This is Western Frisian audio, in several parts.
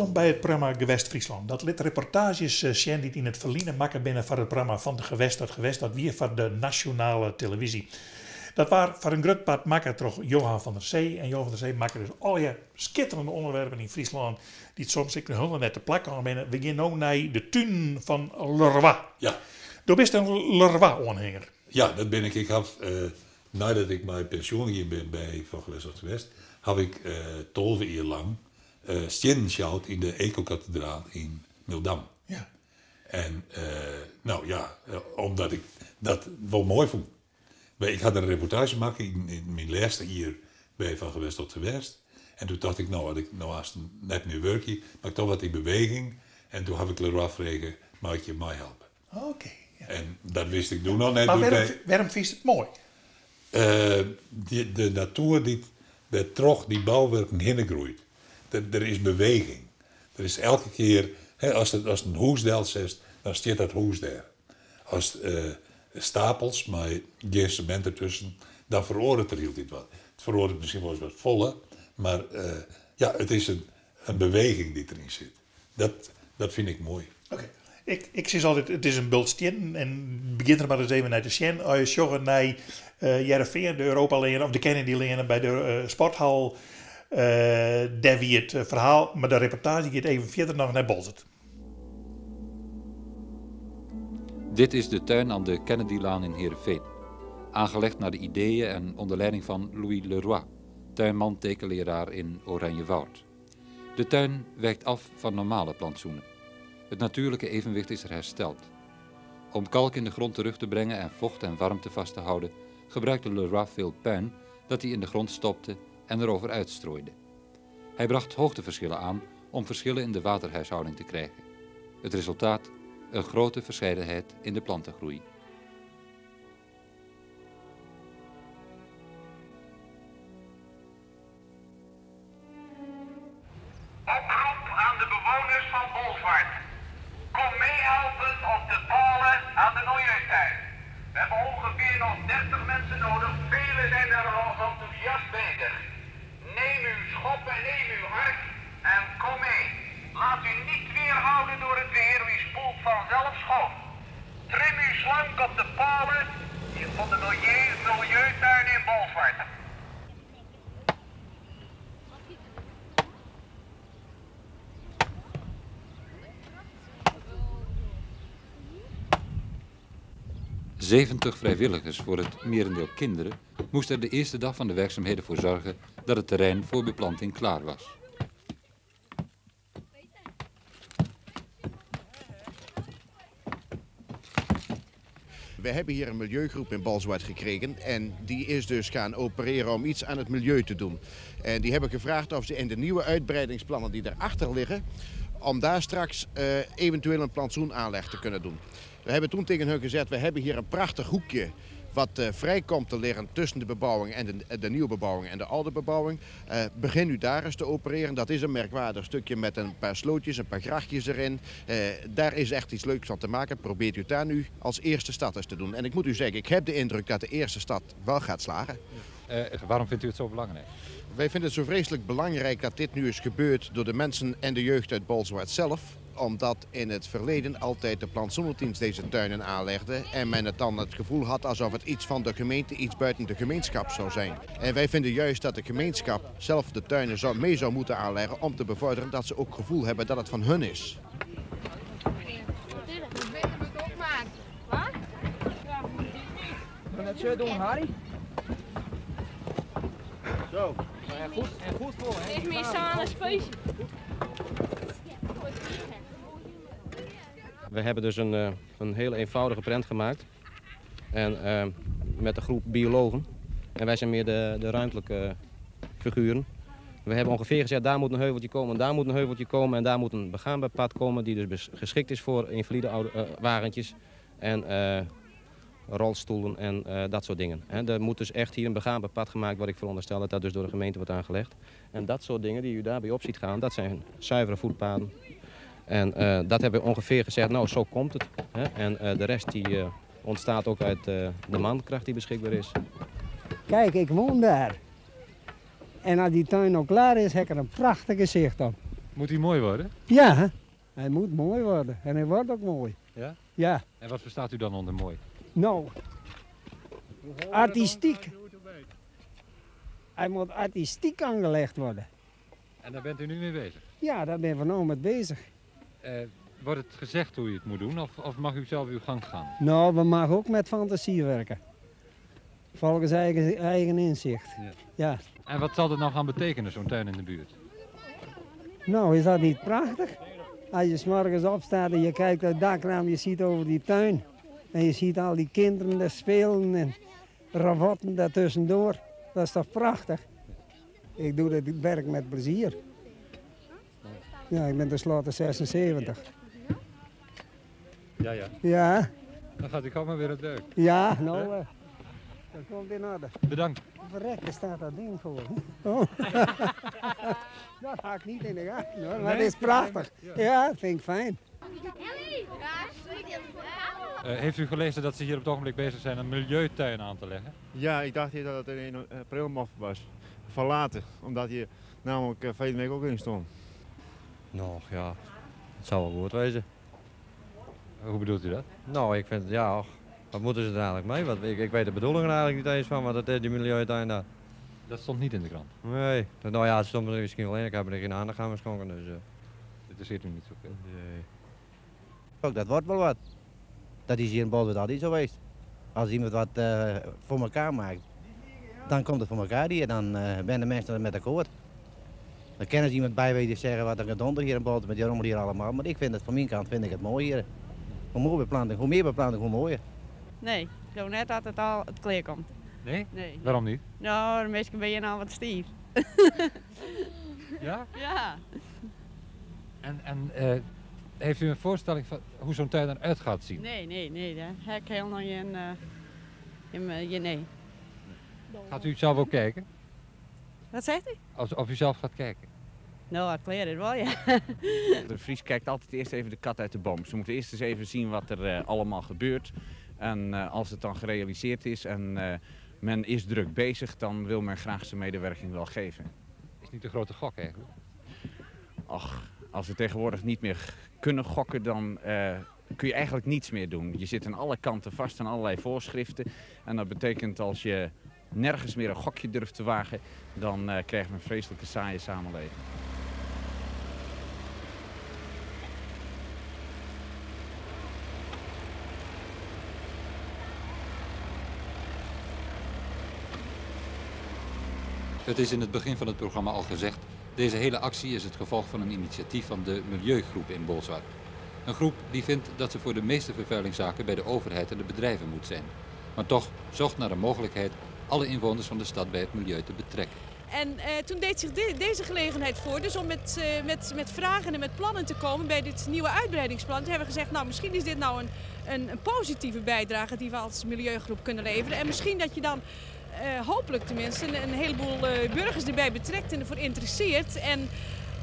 Wolkom by it programma Gewest Fryslân. Dat lit reportaazjes sjen dy't yn it ferline makke binne foar it programma Van Gewest tot Gewest. Dat wie foar de nasjonale televyzje. Dat waard foar in grut part makke troch Johan van der Zee. En Johan van der Zee makke dus allegear skitterende ûnderwerpen yn Fryslân dy't soms ek hielendal net te plak kaam binne. We gean no nei de tunen fan Leroy. Ja. Do bist in Leroy-oanhinger. Ja, dat bin ik. Ik haw, neidat ik mei pensjoen gien bin by Van Gewest tot Gewest, haw ik 12 jier lang stiennen sjouwd yn de Ekokatedraal yn Mildam. Ja. En no ja, omdat ik dat wol moai fûn. Ik ha der in reportaazje makke yn myn lêste jier by Van Gewest tot Gewest. En doe tocht ik, no, as ik no aanst net mear wurkje, moat ik toch wat yn beweging. En doe haw ik Leroy frege, mei ik je meihelpe? Oké. Ja. En dat wist ik doe noch net. Mar wêrom fynst it moai? De natoer dy't dêr troch dy bouwurken hinne groeit. Der is beweging. Der is elke kear, hè, ast in hûs delsetst, dan stiet dat hûs dêr. Ast stapels mei gjin semint dertusken, dan feroaret der hieltyd wat. It feroaret miskien wolris wat folle, mar ja, it is in beweging dy't deryn sit. Dat fyn ik moai. Oké. Ik sis altyd, it is in bult stiennen en begjin der mar ris even nei te sjen. As je sjogge nei Hearrenfean, de Europaleane of de Kennedyleane by de sporthal, dêr wie it ferhaal, mar de reportaazje giet even fierder noch nei Boalsert. Dit is de tuin aan de Kennedylaan in Heerenveen. Aangelegd naar de ideeën en onder leiding van Louis Leroy, tuinman tekenleraar in Oranjewoud. De tuin wijkt af van normale plantsoenen. Het natuurlijke evenwicht is er hersteld. Om kalk in de grond terug te brengen en vocht en warmte vast te houden, gebruikte Leroy veel puin dat hij in de grond stopte en erover uitstrooide. Hij bracht hoogteverschillen aan om verschillen in de waterhuishouding te krijgen. Het resultaat? Een grote verscheidenheid in de plantengroei. Oproep aan de bewoners van Bolsward. Kom meehelpen op de palen aan de Milieutuin. We hebben ongeveer nog 30 mensen nodig. Velen zijn daar al enthousiast bezig. Neem uw schop en neem uw hark en kom mee. Laat u niet weerhouden door het weer, u spoelt vanzelf schoon. Trim u slank op de palen van de Milieutuin in Bolsward. 70 vrijwilligers, voor het merendeel kinderen, moesten er de eerste dag van de werkzaamheden voor zorgen dat het terrein voor beplanting klaar was. We hebben hier een milieugroep in Bolsward gekregen en die is dus gaan opereren om iets aan het milieu te doen. En die hebben gevraagd of ze in de nieuwe uitbreidingsplannen die daarachter liggen, om daar straks eventueel een plantsoenaanleg te kunnen doen. We hebben toen tegen hun gezegd, we hebben hier een prachtig hoekje wat vrij komt te liggen tussen de bebouwing en de nieuwe bebouwing en de oude bebouwing. Begin nu daar eens te opereren. Dat is een merkwaardig stukje met een paar slootjes, een paar grachtjes erin. Daar is echt iets leuks van te maken. Probeert u het daar nu als eerste stad eens te doen. En ik moet u zeggen, ik heb de indruk dat de eerste stad wel gaat slagen. Waarom vindt u het zo belangrijk? Wij vinden het zo vreselijk belangrijk dat dit nu is gebeurd door de mensen en de jeugd uit Bolsward zelf. Omdat in het verleden altijd de plantsoenendienst deze tuinen aanlegde en men het dan het gevoel had alsof het iets van de gemeente, iets buiten de gemeenschap zou zijn. En wij vinden juist dat de gemeenschap zelf de tuinen mee zou moeten aanleggen om te bevorderen dat ze ook gevoel hebben dat het van hun is. Kan dat zo doen, Harry? Zo, en goed, en goed voor, hè? Het is meer samen space. We hebben dus een hele eenvoudige prent gemaakt. En met een groep biologen. En wij zijn meer de ruimtelijke figuren. We hebben ongeveer gezegd, daar moet een heuveltje komen, daar moet een heuveltje komen en daar moet een begaanbaar pad komen die dus geschikt is voor invalide oude wagentjes en rolstoelen en dat soort dingen. Hè, er moet dus echt hier een begaanbaar pad gemaakt worden, ik veronderstel dat dat dus door de gemeente wordt aangelegd. En dat soort dingen die u daarbij op ziet gaan, dat zijn zuivere voetpaden. En dat hebben we ongeveer gezegd, nou zo komt het. Hè? En de rest die ontstaat ook uit de mankracht die beschikbaar is. Kijk, ik woon daar. En als die tuin nog klaar is, heb ik er een prachtig gezicht op. Moet hij mooi worden? Ja, hij moet mooi worden. En hij wordt ook mooi. Ja? Ja. En wat verstaat u dan onder mooi? Nou, artistiek. Hij moet artistiek aangelegd worden. En daar bent u nu mee bezig? Ja, daar ben ik nou mee bezig. Wordt het gezegd hoe u het moet doen of mag u zelf uw gang gaan? Nou, we mogen ook met fantasie werken. Volgens eigen inzicht. Ja. Ja. En wat zal dat nou gaan betekenen, zo'n tuin in de buurt? Nou, is dat niet prachtig? Als je 's morgens opstaat en je kijkt uit het dakraam, je ziet over die tuin. En je ziet al die kinderen daar spelen en ravotten daar tussendoor. Dat is toch prachtig? Ik doe dit werk met plezier. Ja, ik ben tenslotte 76. Ja, ja. Ja. Dan gaat u gauw maar weer het werk. Ja, nou, Hè? dat komt in orde. Bedankt. Verrek, daar staat dat ding voor. Oh. Dat haak ik niet in de gaten hoor, maar Nee? het is prachtig. Ja. Ja, dat vind ik fijn. Heeft u gelezen dat ze hier op het ogenblik bezig zijn een milieutuin aan te leggen? Ja, ik dacht hier dat het een aprilmof was. Verlaten, omdat hier namelijk verleden week ook in stond. Nou ja, het zou wel goed wezen. Hoe bedoelt u dat? Nou, ik vind, ja, och, wat moeten ze er eigenlijk mee? Want ik weet de bedoeling er eigenlijk niet eens van, want dat is die milieutuin daar. Dat stond niet in de krant? Nee, nou ja, het stond er misschien wel in. Ik heb er geen aandacht aan geschonken, dus... Dat interesseert u niet zoveel? Nee. Ook dat wordt wel wat. Dat is hier in Bolsward altijd zo geweest. Als iemand wat voor elkaar maakt, dan komt het voor elkaar hier. Dan zijn de mensen het met akkoord. Dan kennen ze iemand bij weten zeggen wat een gedonder hier in Bolsward met die rommel hier allemaal. Maar ik vind het van mijn kant vind ik het mooi hier. Hoe mooier beplanting, hoe meer beplanting, hoe mooier. Nee, ik geloof net dat het al het kleer komt. Nee? Nee. Waarom niet? Nou, misschien ben je nou wat stief. Ja? Ja. En heeft u een voorstelling van hoe zo'n tuin eruit gaat zien? Nee, nee, nee. Daar heb ik helemaal geen, in nee. Gaat u zelf ook kijken? Wat zegt u? Of u zelf gaat kijken? Nou, het kleer het wel, ja. De Vries kijkt altijd eerst even de kat uit de boom. Ze moeten eerst eens even zien wat er allemaal gebeurt. En als het dan gerealiseerd is en men is druk bezig, dan wil men graag zijn medewerking wel geven. Is niet de grote gok eigenlijk? Ach, als we tegenwoordig niet meer kunnen gokken, dan kun je eigenlijk niets meer doen. Je zit aan alle kanten vast aan allerlei voorschriften. En dat betekent als je nergens meer een gokje durft te wagen, dan krijgen we een vreselijke saaie samenleving. Het is in het begin van het programma al gezegd, deze hele actie is het gevolg van een initiatief van de Milieugroep in Bolsward. Een groep die vindt dat ze voor de meeste vervuilingszaken bij de overheid en de bedrijven moet zijn. Maar toch zocht naar een mogelijkheid alle inwoners van de stad bij het milieu te betrekken. En toen deed zich deze gelegenheid voor, dus om met vragen en met plannen te komen bij dit nieuwe uitbreidingsplan. Toen hebben we gezegd, nou misschien is dit nou een positieve bijdrage die we als milieugroep kunnen leveren. En misschien dat je dan hopelijk tenminste een heleboel burgers erbij betrekt en ervoor interesseert. En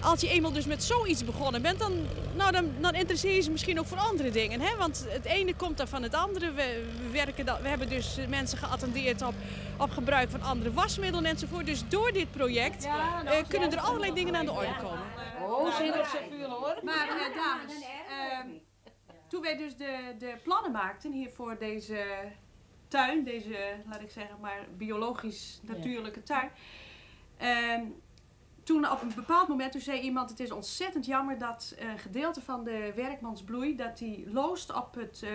als je eenmaal dus met zoiets begonnen bent, dan interesseer je ze misschien ook voor andere dingen. Hè? Want het ene komt dan van het andere. We hebben dus mensen geattendeerd op gebruik van andere wasmiddelen enzovoort. Dus door dit project kunnen er allerlei dingen aan de orde komen. Oh, zit op zijn vuur hoor. Maar dames, toen wij dus de plannen maakten hier voor deze tuin, deze, laat ik zeggen maar, biologisch natuurlijke tuin. Toen op een bepaald moment, toen zei iemand, het is ontzettend jammer dat een gedeelte van de werkmansbloei, dat die loost op het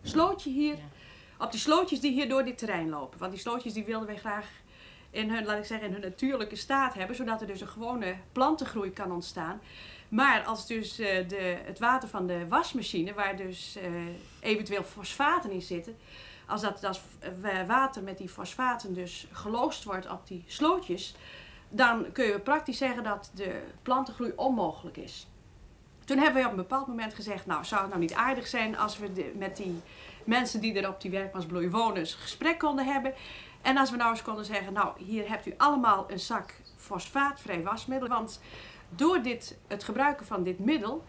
slootje hier, op die slootjes die hier door dit terrein lopen. Want die slootjes die wilden wij graag in hun, laat ik zeggen, in hun natuurlijke staat hebben, zodat er dus een gewone plantengroei kan ontstaan. Maar als dus het water van de wasmachine, waar dus eventueel fosfaten in zitten, als dat water met die fosfaten dus geloosd wordt op die slootjes, dan kun je praktisch zeggen dat de plantengroei onmogelijk is. Toen hebben we op een bepaald moment gezegd, nou zou het nou niet aardig zijn als we met die mensen die er op die werkmansbloei wonen eens een gesprek konden hebben. En als we nou eens konden zeggen, nou hier hebt u allemaal een zak fosfaatvrij wasmiddel. Want door het gebruiken van dit middel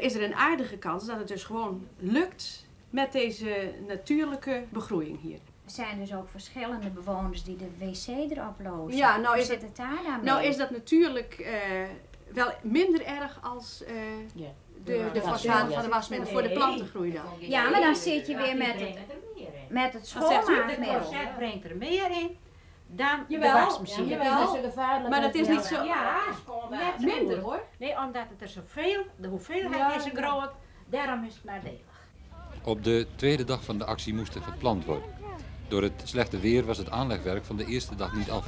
is er een aardige kans dat het dus gewoon lukt met deze natuurlijke begroeiing hier. Er zijn dus ook verschillende bewoners die de wc erop lozen. Ja, nou Hoe is zit het daar nou mee? Nou is dat natuurlijk Wel minder erg als de fosfaten van de wasmiddel voor de plantengroei dan. Ja, maar dan zit je weer met het Wat zegt u? schoonmaakmiddel. De corset brengt er meer in dan Jawel, de wasmachine. jawel. Maar dat is niet zo. Ja, net zo Minder, goed. hoor. Nee, omdat het er zoveel, de hoeveelheid Ja, is zo ja. groot, daarom is het nadelig. Op de tweede dag van de actie moest er geplant worden. Door het slechte weer was het aanlegwerk van de eerste dag niet af.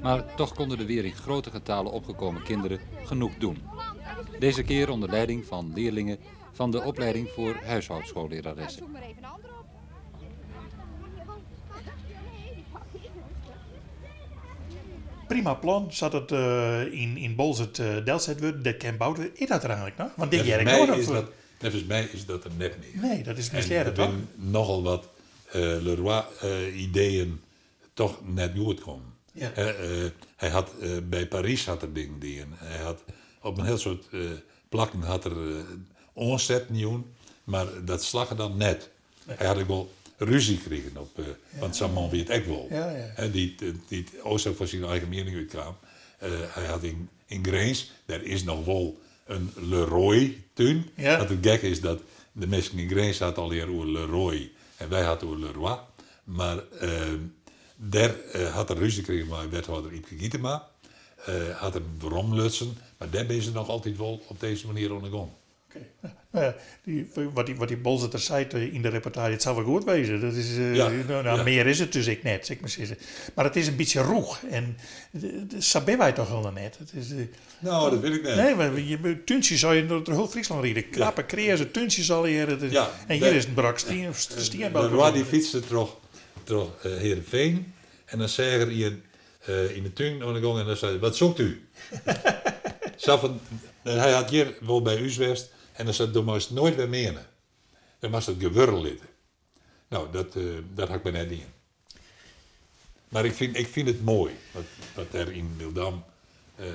Maar toch konden de weer in grote getalen opgekomen kinderen genoeg doen. Deze keer onder leiding van leerlingen van de opleiding voor huishoudschoolleraressen. Prima plan, zat het in Bolzert delzet wordt, dat kan bouwen. Is dat er eigenlijk nog? Want dit jaar ik ook nog voor. Volgens mij is dat er net niet. Nee, dat is En misleidend, er toch? zijn nogal wat Leroy-ideeën toch net goed komen. Hij had, bij Parijs had er dingen die en hij had op een heel soort plakken had er onzet nieuw, maar dat slagen dan net. Hij had ook wel ruzie gekregen op, want zo'n man weet het ook wel. Hè, die ook zo van zijn eigen mening uitkwam. Hij had in Grens, daar is nog wel een Leroy-tuin. Want het gek is dat de mensen in Grens hadden al hier over Leroy en wij hadden over Leroy. Maar daar had er ruzie gekregen met wethouder Ypke Gietema. Had hem waarom lutsen, maar daar ben ze nog altijd wel op deze manier ondergang. Nou ja, wat die Bolzetter zei in de reportage, het zou wel goed wezen. Dat is, nou, meer is het dus ik net, zeg maar zeggen. Maar het is een beetje roeg. En dat ben wij toch wel net. Het is, Nou, dat weet ik net. Nee, maar tuntjes zou je door het heel Friesland rijden. Knappe kreerse tuntjes al hier. Het is, en hier is een brak stien bij De elkaar. Roy die fietste terug Heerenveen. En dan zei hij in de tuin ondergang en dan zei hij, wat zoekt u? Zo van, hij had hier wel bij u geweest en dan zei hij, dan moest nooit weer menen. Dan moest het gewurl zitten. Nou, dat had ik me net in. Maar ik vind het mooi wat er in Mildam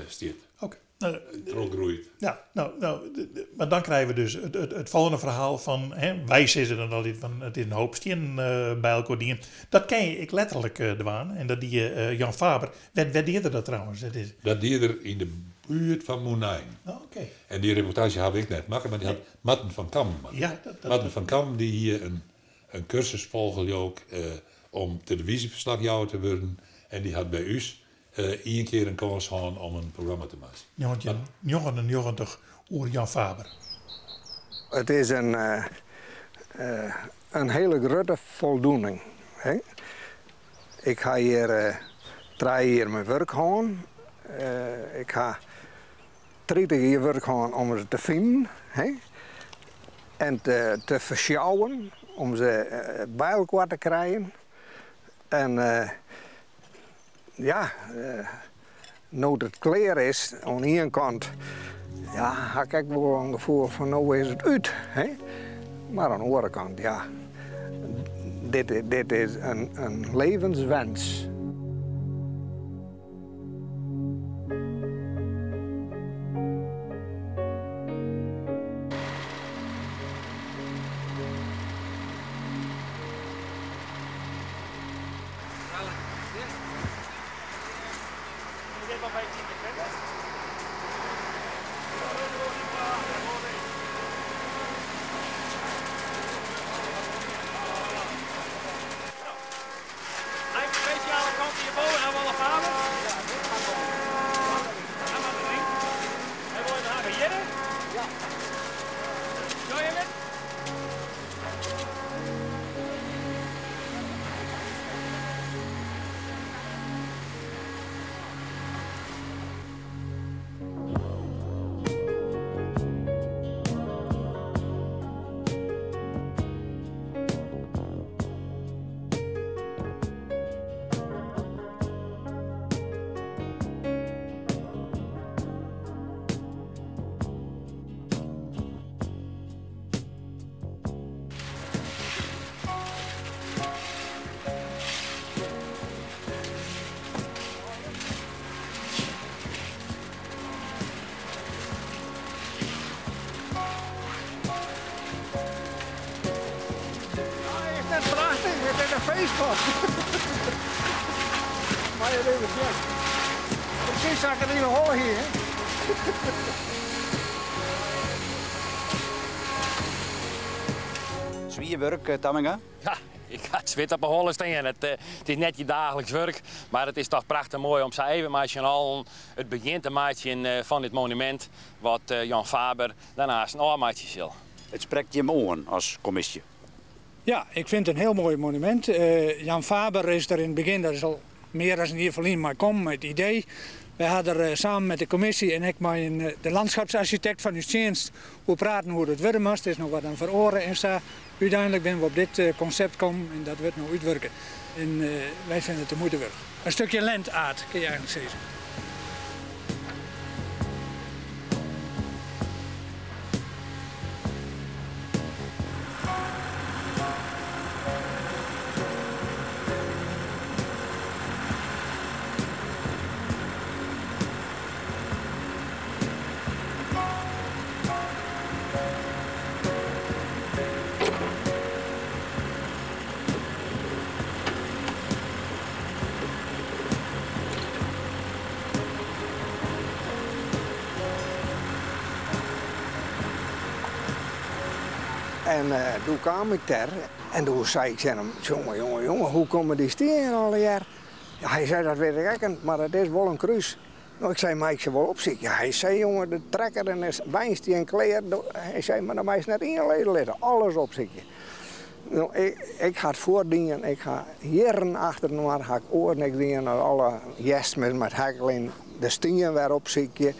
staat. Oké. Nou, Het groeit. Ja, nou, nou, maar dan krijgen we dus het volgende verhaal van, hè, wij zitten dan altijd van, het is een hoop stenen bij elkaar dingen. Dat ken je ik letterlijk de waan. En dat die Jan Faber, werd deed er dat trouwens? Dat is Dat die er in de buurt van Mûnein. Oh, oké. En die reportage heb ik net maken, maar die had Martin van Kam gemaakt. Ja, dat Martin van Kam die hier een cursus volgde ook om televisieverslaggever te worden. En die had bij ons één keer een kans gehad om een programma te maken. 1999 oer Jan Faber. Het is een hele grote voldoening. Hè? Ik ga hier 3 jaar mijn werk gehad. Ik ga 30 jaar werk gehad om ze te vinden. Hè? En te versjouwen, om ze bij elkaar te krijgen. En nu het klaar is, aan één kant, ja, had ik wel een gevoel van nou is het uit. Hè? Maar aan de andere kant, ja, dit is een levenswens. Maar je even checken. Precies zag ik het in de hol hier. Hè? Swier wurk, eh, Tamminga? Ja, ik ha it swit op 'e holle stean. It, eh, it is net je daagliks wurk, mar it is toch prachtich moai om sa even mei syn allen it begjin te meitsjen eh, fan dit monumint wat Jan Faber dan aanst ôfmeitsje sil. It sprekt jim oan as kommisje. Ja, ik fyn it in hiel moai monumint. Jan Faber is der yn it begjin, dat is al mear as in jier ferlyn, mei kommen mei it idee. Wy ha der samen met de kommisje en ek mei de landschapsarchitekt fan ús tsjinst oer praten hoe dat wurde moast. Is noch wat oan feroare en sa. Uteinlik binne we op dit konsept kommen en dat wurdt no útwurke. En wy fine it de muoite wurdich. In stikje land art, kinne je eigenlik sizze. En doe kaam ik dêr en doe sei ik tsjin him, jonge, jonge, jonge, hoe komme dy stiennen allegear? Ja, hy sei, dat wit ik ek net, mar it is wol in krús. No, ik sei, mei ik se wol opsykje? Hy sei, jonge, de trekker en de weinstien klear. Hy sei, mar dan meist net ien lizze litte, alles opsykje. No, ik, ik ha it foardien, ik ha jierren achterinoar ha ik oars niks dien as alle hjerstmis mei it hekkeljen de stien wer opsykje.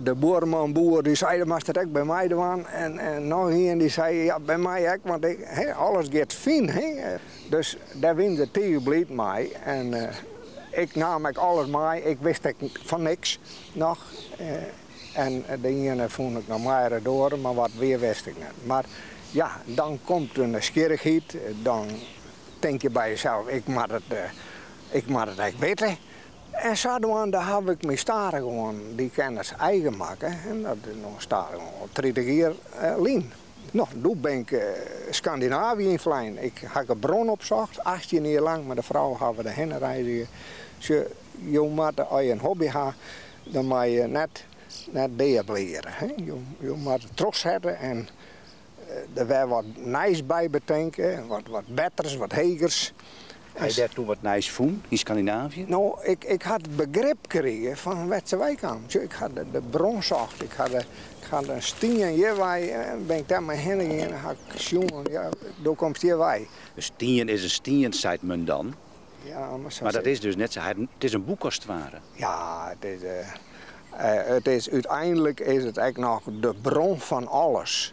De buorman boer dy sei, do moatst it ek by my dwaan. En, en noch ien dy sei, ja, by my ek, want ik, he, alles giet fyn. He. Dus dêr wiene se tige bliid mei. En ik naam ek alles mei, ik wist ek fan niks noch. En de iene fûn ik noch moaier as de oare, mar wat wie wist ik net. Mar ja, dan komt de nijsgjirrichheid, dan tink je by jesels, ik moat it, ik moat it ek witte. En sadwaande haw ik my stadichoan dy kennis eigen makke en dat is no stadichoan al 30 jier lyn. No, doe bin ik Skandinavië ynflein. Ik ha in bron opsocht, 18 jier lang mei de frou hawwe we derhinne reizge. Sjoch, jo moatte, as je in hobby ha, dan moatte je net, net deabliere. Jo, jo moatte trochsette en der wer wat nijs by betinke, wat, wat betters, wat hegers. Ha je dêr toen wat nijs fûn yn Skandinavië? No, ik, ik ha it begrip krigen fan wêr't se wei kamen. Sjoch, ik ha de, de bron socht, ik ha de, ik ha de stien hjirwei, ben ik dêr mei hinne gien en ha ik sjoen, ja, do komst hjirwei. In stien is in stien, seit men dan. Ja, mar sa Mar dat is dus net sa. It is in boek as it ware. Ja, it is, it is, úteinlik is it ek noch de bron fan alles.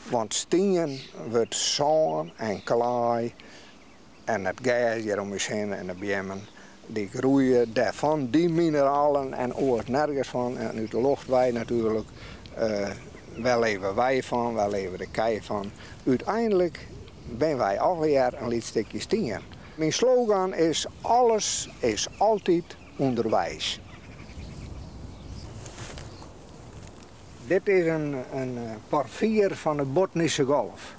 Want stien wurdt sân en klaai en it gers hjir om ús hinne en de beammen, dy groeie dêrfan, dy mineralen en oars nergens fan. En út de loft wei natuerlik. Wêr leve wy fan, wêr leve de kij fan? Úteinlik binne wy allegear in lyts stikje stien. Myn slogan is alles is altyd ûnderweis. Dit is in, in porfier fan de Botnyske Golf.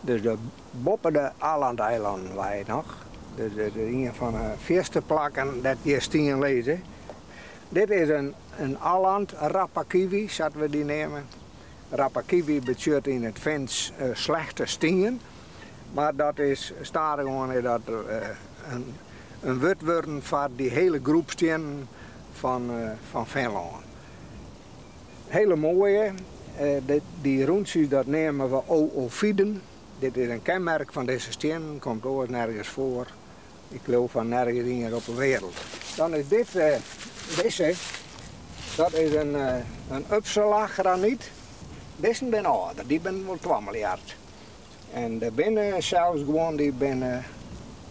Dus de, boppe de Alandeilannen wei noch. Dus dit is ien fan de fierste plakken dêr't hjir stien lizze. Dit is in, in Aland rapakivi, sa't we dy neame. Rapakivi betsjut yn it Fins slechte stien. Mar dat is stadichoan is dat in, in wurd wurden foar dy hiele groep stiennen fan, fan Finlân. Hele moaie, dy rûntsjes dat neame we oofiden. Dit is in kenmerk fan dizze stiennen, komt oars nergens foar. Ik leau fan nergens ien op de wereld. Dan is dit, dizze, dat is in, in Uppsala graniet. Dizze binne âlder, dy binne wol 2 miljard. En der binne sels guon dy binne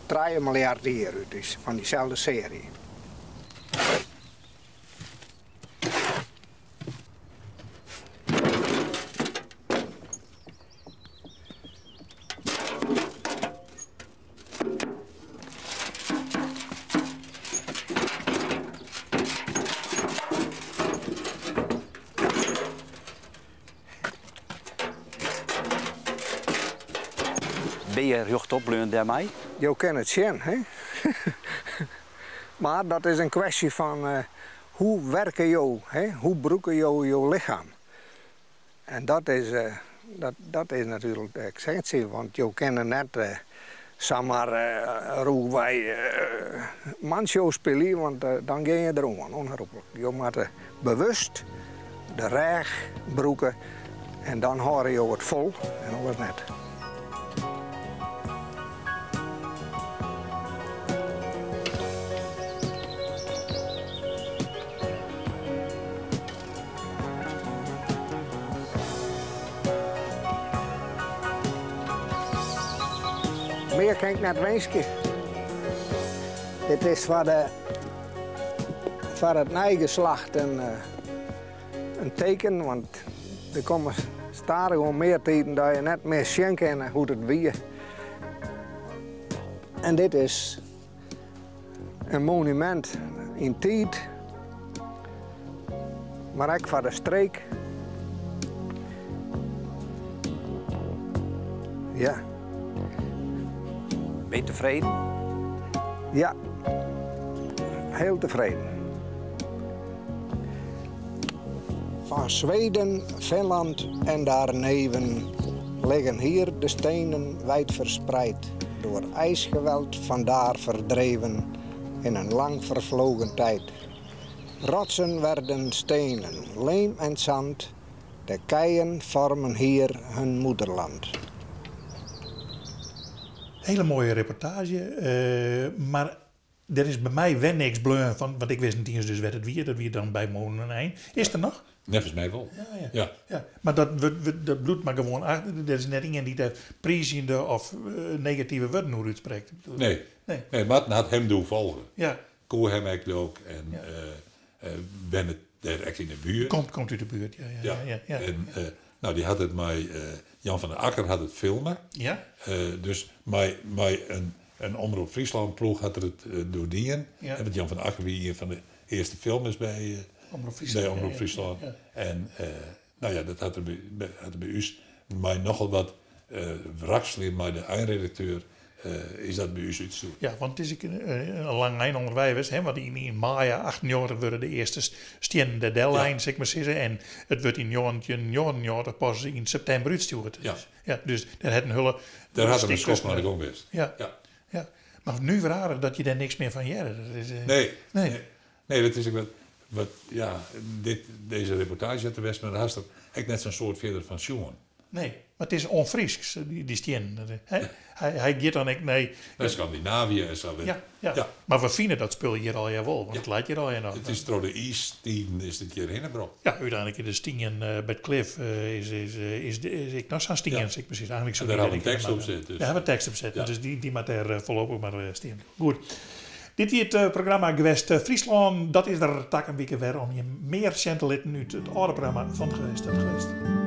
3 miljard jier út, fan dyselde searje. Binne je rjochtop bleaun dêrmei? Jo kinne it sjen, hè? Mar dat is in kwestje fan. Hoe werke jo, hè? Hoe brûke jo jo lichem? En dat is, dat, dat is natuerlik de essinsje, want jo kinne net samar rûchwei mantsjo spylje, want dan gean je deroan, ûnherroeplik. Jo moatte bewust de rêch brûke en dan hâlde jo it fol en oars net. Mear kin ik net winskje. Dit is foar de foar it neigeslacht in in teken, want der komme stadichoan mear tiden dat je net mear sjen kinne hoe't it wie. En dit is in monumint yn tiid, mar ek foar de streek. Ja. Ben je tevreden? Ja, heel tevreden. Van Zweden, Finland en daarneven liggen hier de stenen wijd verspreid, door ijsgeweld vandaar verdreven in een lang vervlogen tijd. Rotsen werden stenen, leem en zand, de keien vormen hier hun moederland. Hele moaie reportaazje, mar der is by my wer niks bleaun fan, want ik wist net iens dus wêr't it wie. Dat wie dan by Molen Is it der noch? Neffens my wol. Ja, ja. Ja. Mar dat wurdt, wurdt, dat bliuwt mar gewoan achter. Der is net ien dy't dêr priizjende of negative wurden oer útsprekt. Nee. Nee. Nee, Marten hat him doe folge. Koe him ek leuk en wennet dêr ek yn de buert. Komt út de buert, ja. En no, dy hat it mei Jan van der Akker hat it filme. Dus mei in Omrop Fryslân ploech hat er it doe dien. Want Jan van der Akker wie ien fan de earste filmers by Omrop Fryslân. By Omrop Fryslân. En no ja, dat hat er hat er by ús mei nochal wat wrakseljen mei de einredakteur is dat by ús útstjoerd. Ja, want it is ek in lang ein ûnderwei west, hè, want yn maaie 98 wurde de earste stiennen der dellein, sil ik mar sizze, en it wurdt yn 1999 pas yn septimber útstjoerd. Ja, dus dêr hat in hiele Dêr hat er in skoft mei de gong west. Ja. Ja. Mar nuver aardich dat je dêr niks mear fan hearre. Dat is, Nee. Nee. Nee, dat is ek wat, wat ja, dit, dizze reportaazje hat der west, mar dêr hast der ek net sa'n soad fierder fan sjoen. Nee, mar it is ûnfrysk, dy stiennen. Hy, hy giet dan ek nei... Nei Skandinavië en sa. Ja, ja. Mar we fine dat spul hjir allegear wol, want it leit hjir allegear noch. It is troch de iistiden is dit hjirhinne brocht. Ja, úteinlik is de stien by it klif is, is, is, is ek noch sa'n stien, sil ik mar sizze. Eigentlik En dêr hawwe we in tekst op set. Dus. Dêr hawwe we in tekst op set, dus dy moat dêr foarlopich mar stean. Goed. Dit wie it programma Gewest Fryslân. Dat is der takom wike wer om jim mear sjen te litten út it âlde programma fan Gewest tot Gewest.